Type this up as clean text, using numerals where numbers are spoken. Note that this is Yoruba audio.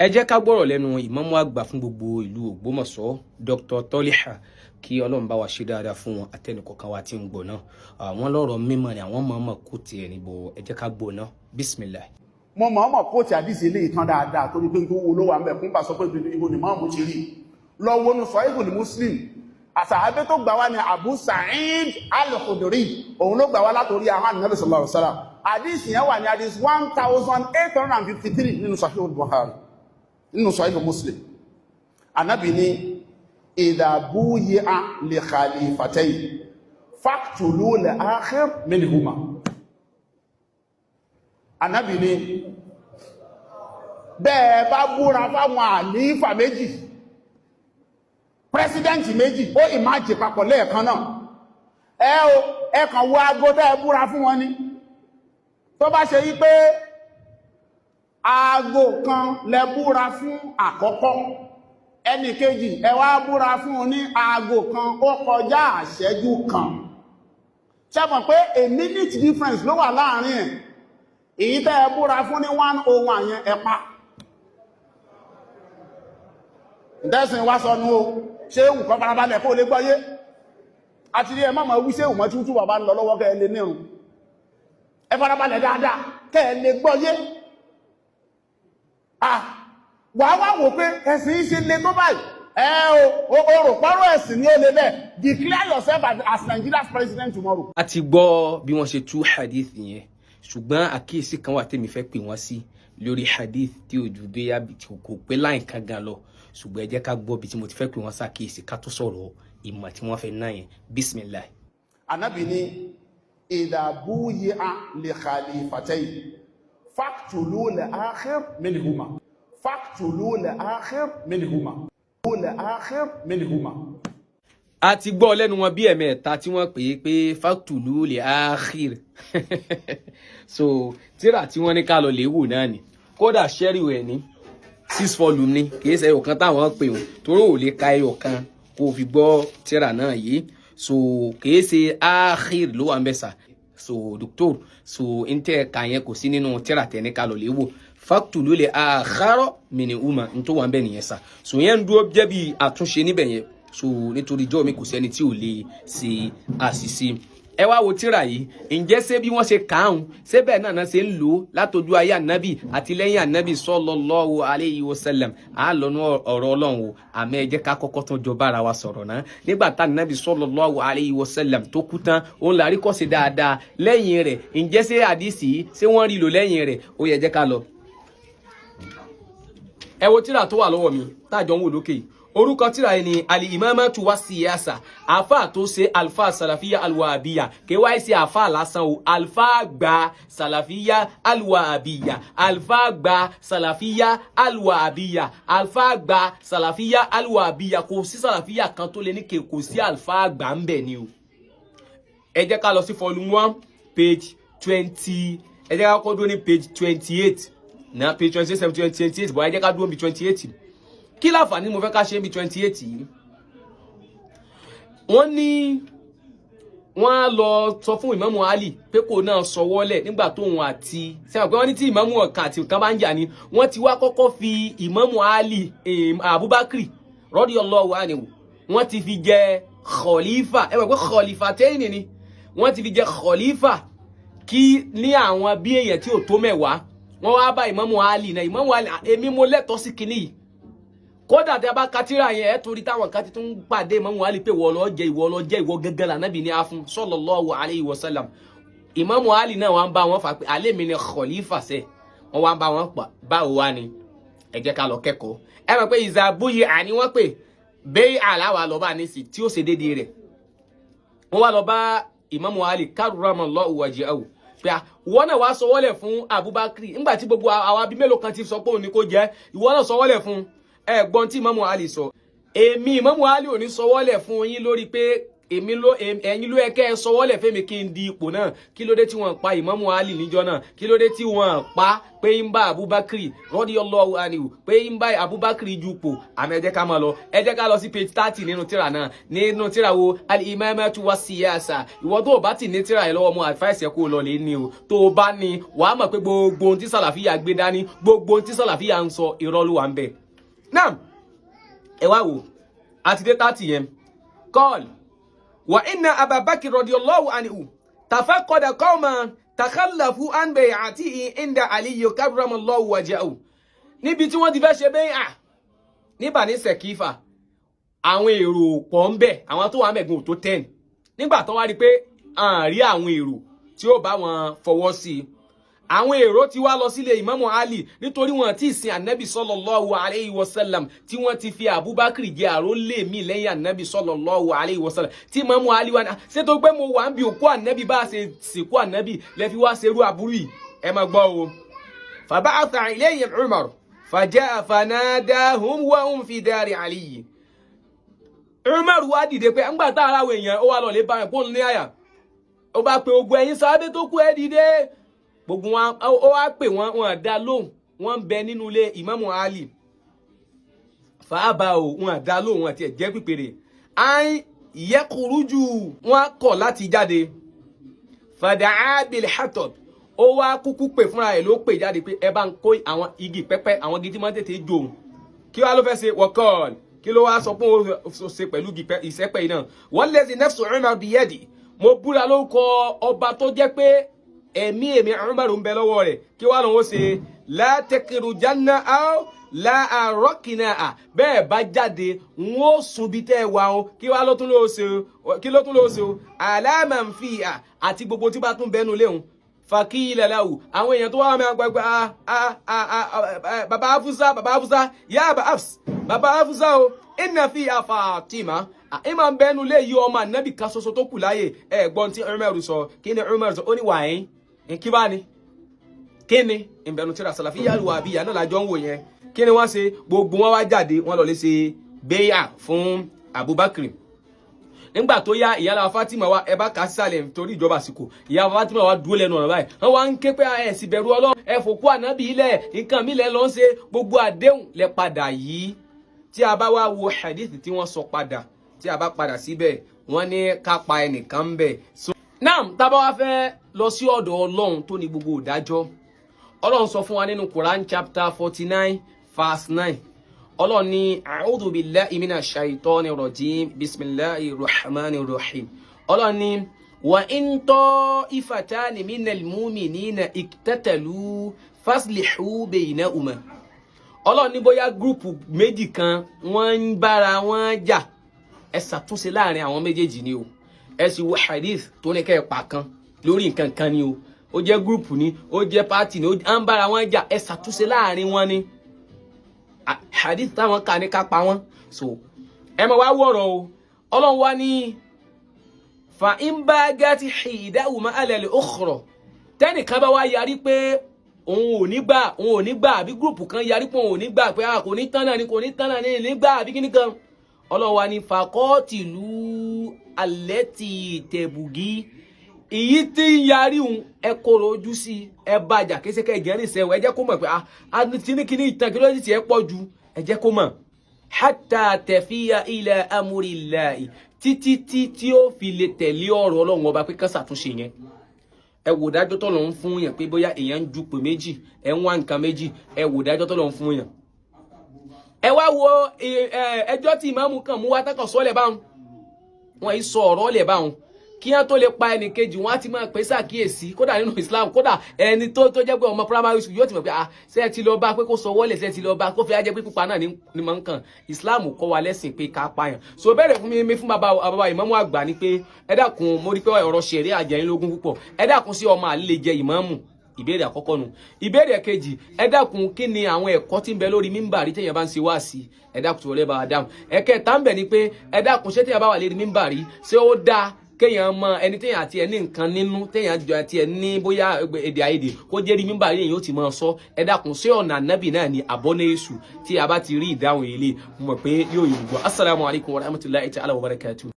Ẹ jẹ́ ká gbọ́rọ̀ lẹ́nu ìmáàmù àgbà fún gbogbo ìlú Ògbómọ̀ṣọ́, Dr. Toliha, kí Ọlọ́run bá wa ṣe dáadáa fún wọn àtẹnìkọ̀ọ̀kan wa tí ń gbọ́ náà. Àwọn lọ́rọ̀ mímọ́ ni àwọn mọ̀ọ́mọ̀ kó tiẹ̀ níbo. Ẹ jẹ́ ká gbọ́ náà, bismillah. Mo mọ̀ọ́mọ̀ kóòtù àdísì ilé ìtàn dáadáa torí pé tó wo ló wà ń bẹ̀ kún bá sọ pé ibo ni mọ́ọ̀mù ti rí lọ wọnú Sahihul Muslim. Àsàábé tó gbà wá ní Abu Sa'id al-Khudri, òun ló gbà wá látòrí àwọn Ànábì sallallahu alaihi wasallam. Àdísì yẹn wà ní àdísì 1853 nínú Sahihul Bukhari, nínú Sahih Muslim. Ànábì ní idha buyi'a li khalifatayn faqtulu al-akhir minhuma. Ànábì ní bẹ́ẹ̀ bá búra fáwọn àlífà méjì, president méjì, ó ìmájì papọ̀ lẹ́ẹ̀kan náà, ẹ o ẹ kàn wo aago tẹ́ ẹ búra fún wọn ní. Tó bá ṣe yí pé aago kan lẹ búra fún àkọ́kọ́, ẹnì kejì ẹ wá búra fún ní aago kan ó kọjá àṣẹ́jú kan, ṣé mọ̀ pé a minute difference ló wà láàrin ẹ̀? Èyí tẹ́ ẹ búra fún ní 1:01 yẹn, ẹ pa. Ìdẹ́sìn wá sọnù o. Ṣé nǹkan farabalẹ̀ kó lè gbọ́yé àti rí ẹ má máa wí ṣé ìwọ̀n tí bàbá ń lọ lọ́wọ́ kẹ́ ẹ lè nírun. Ẹ farabalẹ̀ dáadáa kẹ́ ẹ lè gbọ́yé. Ah, wàá wá wò pé ẹ̀sìn yìí ṣe le tó báyìí. Ẹ o o rò pọ́rọ̀ ẹ̀sìn ni ó le bẹ́ẹ̀. Declare yourself as Nigeria's president tomorrow. A ti gbọ́ bí wọ́n ṣe tú hadith yẹn, ṣùgbọ́n àkíyèsí kan wà tèmi fẹ́ pè wọ́n sí lórí hadith tí ò ju bí kò pé láì kan gan lọ. Ṣùgbọ́n ẹ jẹ́ ká gbọ́ bí tí mo ti fẹ́ pè wọ́n ṣàkíyèsí ká tó sọ̀rọ̀ ìmọ̀ tí wọ́n fẹ́ náà yẹn. Bismillah. Ànábì ní idha buyi'a li khalifatayn faqtulu al-akhir minhuma, faqtulu al-akhir minhuma, al-akhir minhuma. A ti gbọ́ lẹ́nu wọn bí ẹ̀mẹ́ta tí wọ́n pè é pé faqtulu li akhir. So tíra tí wọ́n ní ká lọ lè wò náà ni, kódà sẹ́ríù ẹ̀ ní six volume ni, kì í ṣe ẹyọ kan táwọn pè wọ́n, torí ò lè ka ẹyọ kan kó o fi gbọ́ tíra náà yìí. So kì í ṣe akhir ló wà ń bẹ̀ sà. So doctor, so n tẹ́ ka yẹn kò sí nínú tíra tẹ̀ ní ká lọ lè wò. Faqtulu li akhara minhuma n tó wà ń bẹ̀ nìyẹn sà. So yẹn ń dúró jẹ́ bí àtúnṣe níbẹ̀ yẹn. So nítorí ijọ́ mi, kò sẹ́ni tí ò lè ṣe àṣìṣe. Ẹ wá wo tíra yìí. Ǹjẹ́ ṣé bí wọ́n ṣe kàáhùn, ṣé bẹ́ẹ̀ náà ṣe ń lò ó látọjú ayé ànábì àti lẹ́yìn ànábì sallallahu alayhi wa sallam? Á lọ́nu ọ̀rọ̀ Ọlọ́run o, àmọ́ ẹ jẹ́ ká kọ́kọ́ tún jọ bára wa sọ̀rọ̀ náà. Nígbà tá ànábì sallallahu alayhi wa sallam tó kú tán, òun làrí kọ́ sí dáadáa lẹ́yìn rẹ̀. Ǹjẹ́ ṣé àdìsí ṣé wọ́n rí lò lẹ́yìn rẹ̀? Ó yẹ jẹ́ ká lọ. Ẹ wo tíra tó wà lọ́wọ́ mi táàjọ ń wò lókè yìí. Orúkọ tíra yìí ni Al-Imamatu wa Siyasa. Àfa tó ṣe, Alfa Salafiya Alwahabiya, kí wáyé sí àfa lásán o, alfa gba Salafiya Alwahabiya, alfa gba Salafiya Alwahabiya, alfa gba Salafiya Alwahabiya. Kò sí Salafiya kan tó lè ní kò sí alfa gba ń bẹ̀ ni o. Ẹ jẹ́ ká lọ sí volume 1, page 20. Ẹ jẹ́ ká kọ́ dúró ní page 28 náà, page 28, 28 bọ̀. Ẹ jẹ́ ká dúró ní 28. Kí láǹfààní mo fẹ́ ká ṣe níbi 28 yìí? Wọ́n ní wọ́n á lọ sọ fún Ìmáàmù Ali pé kò náà sọwọ́lẹ̀ nígbà tóun àti sẹ́wọ̀n pé wọ́n ní tí ìmáàmù ọ̀kan àti nǹkan bá ń jà ní, wọ́n ti wá kọ́kọ́ fi Ìmáàmù Ali, Abubakar radiyallahu anhu, wọ́n ti fi jẹ khalifa. Ẹ mọ̀ pé khalifa tẹ́yìn ni wọ́n ti fi jẹ khalifa kí ní àwọn bí èèyàn tí ò tó 10. Wọ́n wá bá Ìmáàmù Ali náà. Ìmáàmù Ali, èmi mo lẹ́tọ̀ọ́ sí kinní yìí. Kódà tí a bá ka tírà yẹn, ẹ torí táwọn kan ti tún pàdé Ìmáàmù Ali pé ìwọ ló jẹ, ìwọ ló jẹ, ìwọ gẹ́gẹ́ lànàbì ní afún sallallahu alayhi wa sallam. Ìmáàmù Ali náà wọ́n bá wọn fà pé alẹ́ mi ni khalifa sẹ́. Wọ́n wá bá wọn pa báwo wá ni. Ẹ jẹ́ ká lọ kẹ́kọ̀ọ́. Ẹ mọ̀ pé ìzàbúyè àní wọ́n pè bẹ́ẹ̀ àláwà lọ́ba nísì tí ó ṣe déédéé rẹ̀. Wọ́n wá lọ bá Ìmáàmù Ali karramallahu wajhahu pé ìwọ náà wàá sọwọ́lẹ̀ fún Abubakar nígbà tí gbogbo àwa bíi mélòó kan ti sọ pé òun ni kò jẹ́. Ìwọ náà sọwọ́lẹ̀ fún. Ẹ gbọ́n tí Ìmáàmù Ali sọ: èmi Ìmáàmù Ali ò ní sọwọ́lẹ̀ fún yín lórí pé Èmi ló, ẹ̀yin ló yẹ kẹ́ ẹ sọwọ́lẹ̀ fẹ́mi kí n di ipò náà. Kí ló dé tí wọ́n pa Ìmámù Ali níjọ́ náà? Kí ló dé tí wọ́n pa pé ń bá Abubakar radiyallahu anhu, pé ń bá Abubakar ju ipò? Àmọ́ ẹ jẹ́ ká máa lọ, ẹ jẹ́ ká lọ sí page 30 nínú tíra náà, nínú tíra wo? Al-Imamatu wa Siyasa. Ìwọ tó o bá ti ní tíra yẹn lọ́wọ́, mo advice ẹ kó o lọ lè ní o. Tó o bá ní, wàá mọ̀ pé gbogbo ohun tí Sàlàfíà gbé dání, gbogbo ohun tí Sàlàfíà ń sọ, irọ́ ló wà ń bẹ̀. Náà ẹ wá wò, àti dé 30 yẹn. Qal wa inna Ababakar radiyallahu anhu tafaqada qawman takhallafu an bay'atihi inda Aliyu karramallahu wajhahu. Níbi tí wọ́n ti fẹ́ ṣe bay'a ní Bani Sekifa, àwọn èrò pọ̀ ń bẹ̀, àwọn tó wà ń bẹ̀ gan ò tó 10. Nígbà tó wá rí pé àárí àwọn èrò tí ó bá wọn fọwọ́ sí i, àwọn èrò ti wá lọ sílé Ìmámù Ali, nítorí wọn tí sin Anabi sallallahu alayhi wa sallam, tí wọ́n ti fi Abubakar jẹ àrólé mi lẹ́yìn Anabi sallallahu alayhi wa sallam, tí Ìmámù Ali wà ní ṣé tó pé mo wà ń bi òkú Anabi, bá a ṣe sìnkú Anabi lẹ́fi wá ṣerú aburú yìí. Ẹ máa gbọ́ o. Faba'atha ilayhim Umar faja'a fanadahum wa hum fi dari Ali. Umar wá dìde pé ńgbà tá ara àwọn èèyàn, ó wá lọ lè bá wọn kó ní àyà, ó bá pe ogun, ẹ̀yin sábẹ́ tó kú, ẹ dìde. Gbogbo wọn, ó wá pè wọn, wọn dá lóhùn. Wọn ń bẹ nínú ilé Ìmámù Ali fàábà o, wọn dá lóhùn àti ẹ̀jẹ̀ pípéré àìn yẹkùrújù, wọn kọ̀ láti jáde. Fàdáà bil hatab, ó wá kúkú pè fúnra ẹ̀, ló pè jáde pé ẹ bá ń kó àwọn igi pẹ́pẹ́, àwọn igi tí wọ́n tètè jó òun. Kí wàá ló fẹ́ ṣe? Wọ́kọ́ọ̀lù kí ló wá sọ pé ó ṣe pẹ̀lú igi ìsẹ́pẹ́ yìí náà? Wallazi nafsu Umar biyadi, mo búra lórúkọ ọba tó jẹ́ pé ẹ̀mí èmi Umar ń bẹ lọ́wọ́ rẹ̀. Kí wàá lòun ó ṣe? La takhrujanna aw la arọ́kìnà à, bẹ́ẹ̀ bá jáde, n ó sun bí tẹ́ ẹ wà o. Kí wàá ló tún ló ṣe o? Kí ló tún ló ṣe o? Ala man fiha, àti gbogbo tí bá tún bẹnu léhùn. Fàkìlẹ̀ láwù, àwọn èèyàn tó wà mẹ́ gbẹgbẹ, baba Afusa, baba Afusa, yá baba Afs, baba Afusa o, inna fiha Fatima, ìmọ̀ ń bẹnu lé yí, ọmọ ànábì kan ṣoṣo tó kù láyè. Ẹ gbọ́n tí Umar sọ. Kí ni Umar sọ? Ó ní wàáyín kí bá ní kí ni ìbẹ̀nu tíra Sàlàfíyà Wàhábíyà náà lájọ ń wò yẹn. Kí ni wọ́n ṣe? Gbogbo wọn wá jáde, wọ́n lọ lè ṣe béyà fún Abubakar. Nígbà tó yá, ìyá Fatima wa, ẹ bá kà á sísàlẹ̀ torí ìjọba àsìkò, ìyá Fatima wa dúró lẹ́nu ọ̀nà báyìí, wọ́n wá ń ké pé ẹ sì bẹ̀rù Ọlọ́run, ẹ fòkú ànábì ilẹ̀, nǹkan mi lẹ̀ lọ́ ń ṣe, gbogbo àdéhùn lẹ padà yìí. Tí a bá wá wo hadith tí wọ́n sọ padà, tí a bá padà síbẹ̀, wọ́n ní ká pa ẹnìkan ń bẹ̀. Naam, tá a bá wá fẹ́ lọ sí ọ̀dọ̀ Ọlọ́run tó ní gbogbo ìdájọ́, Ọlọ́run sọ fún wa nínú Quran chapter 49 verse 9. Ọlọ́run ní a'udhu billahi minash shaitani rajim, bismillahir rahmanir rahim. Ọlọ́run ní wa in ta'ifatani minal mu'minina iktatalu faslihu baynahuma. Ọlọ́run ní bóyá group méjì kan wọ́n ń bára wọn jà, ẹ ṣàtúnṣe láàrin àwọn méjèèjì ni o. Ẹ sì wo hadith tó ní kẹ́ ẹ pa kan lórí nǹkan kan ni o. Ó jẹ́ group ni, ó jẹ́ party ni, ó ń bára wọn jà, ẹ ṣàtúnṣe láàrin wọn ni. Hadith táwọn kà ní ká pa wọn. So ẹ máa wá wọ̀rọ̀ o. Ọlọ́run wá ní fa in bagati ihdahuma ala al-ukhra, tẹ́nìkan bá wá yarí pé òun ò ní gbà, òun ò ní gbà, àbí group kan yarí pé òun ò ní gbà, pé kò ní tán náà ni, kò ní tán náà ni, ní gbà, àbí kíní kan, Ọlọ́run wá ní faqatilu allati tabghi, èyí tí ń yarí òun, ẹ kóró ojú sí, ẹ bàjà kéṣeké ìgẹ́rìn sẹ́wọ̀, ẹ jẹ́ kó mọ̀ pé ah kíní ìtàn kí ló ti ẹ pọ̀ ju, ẹ jẹ́ kó mọ̀, hatta tafiya ila amrillahi, títí tí tí ó fi lè tẹ̀lé ọ̀rọ̀ Ọlọ́run ọba pé kán ṣàtúnṣe yẹn. Ẹ wò dájọ́ tó lọ ń fún yàn pé bóyá èèyàn ń jupò méjì, ẹ ń wá nǹkan méjì. Ẹ wò dájọ́ tó lọ ń fún yàn. Ẹ wá wo ẹjọ́ tí ìmáàmù kan mú wá tákàn sọ́lẹ̀ báwọn, wọ́n yìí sọ ọ̀rọ̀ lẹ̀ báwọn. Kí wọ́n tó lè pa ẹnì kejì, wọ́n á ti máa pè sàkíyèsí. Kódà nínú Islam, kódà ẹni tó jẹ́ pé ọmọ primary school yóò ti mọ̀ pé ah, ṣé ẹ ti lọ bá pé kó sọ wọlé, ṣé ẹ ti lọ bá kó fi ajẹ́ pé pípa náà ní mọ̀ nǹkan. Islam kọ́ wa lẹ́sìn pé ká pààyàn. So bẹ̀rẹ̀ fún mi fún bàbá bàbá ìmáàmù àgbà ni pé ẹ dákun, mo rí pé ọ̀rọ̀ ṣẹ̀rí àjẹyìn lógún púpọ̀. Ẹ dákun, sí ọmọ àlè jẹ ìmáàmù? Ìbéèrè àkọ́kọ́ nu. Ìbéèrè kejì, ẹ dákun, kí ni àwọn ẹ̀kọ́ tí ń bẹ lórí mímbàrí téèyàn bá ń ṣe wáàsí? Ẹ dákun, tí wọlé bá wa dáhùn. Ẹ̀kẹta ń bẹ ni pé ẹ dákun, ṣé téèyàn bá wà lérí mímbàrí, ṣé ó dáa kéèyàn mọ ẹni téèyàn àti ẹ ní nǹkan nínú, téèyàn jọ àti ẹ ní bóyá èdè àìyedè, kó jẹ́ rí mímbàrí èèyàn ó ti máa sọ? Ẹ dákun, ṣé ọ̀nà ànábì náà ni àbọ̀nà èṣù? Tí a bá ti rí ìdáhùn ilé, mo mọ̀ pé yóò yìí gbọ́. Assalamu alaikum warahmatullahi ta'ala wa barakatuh.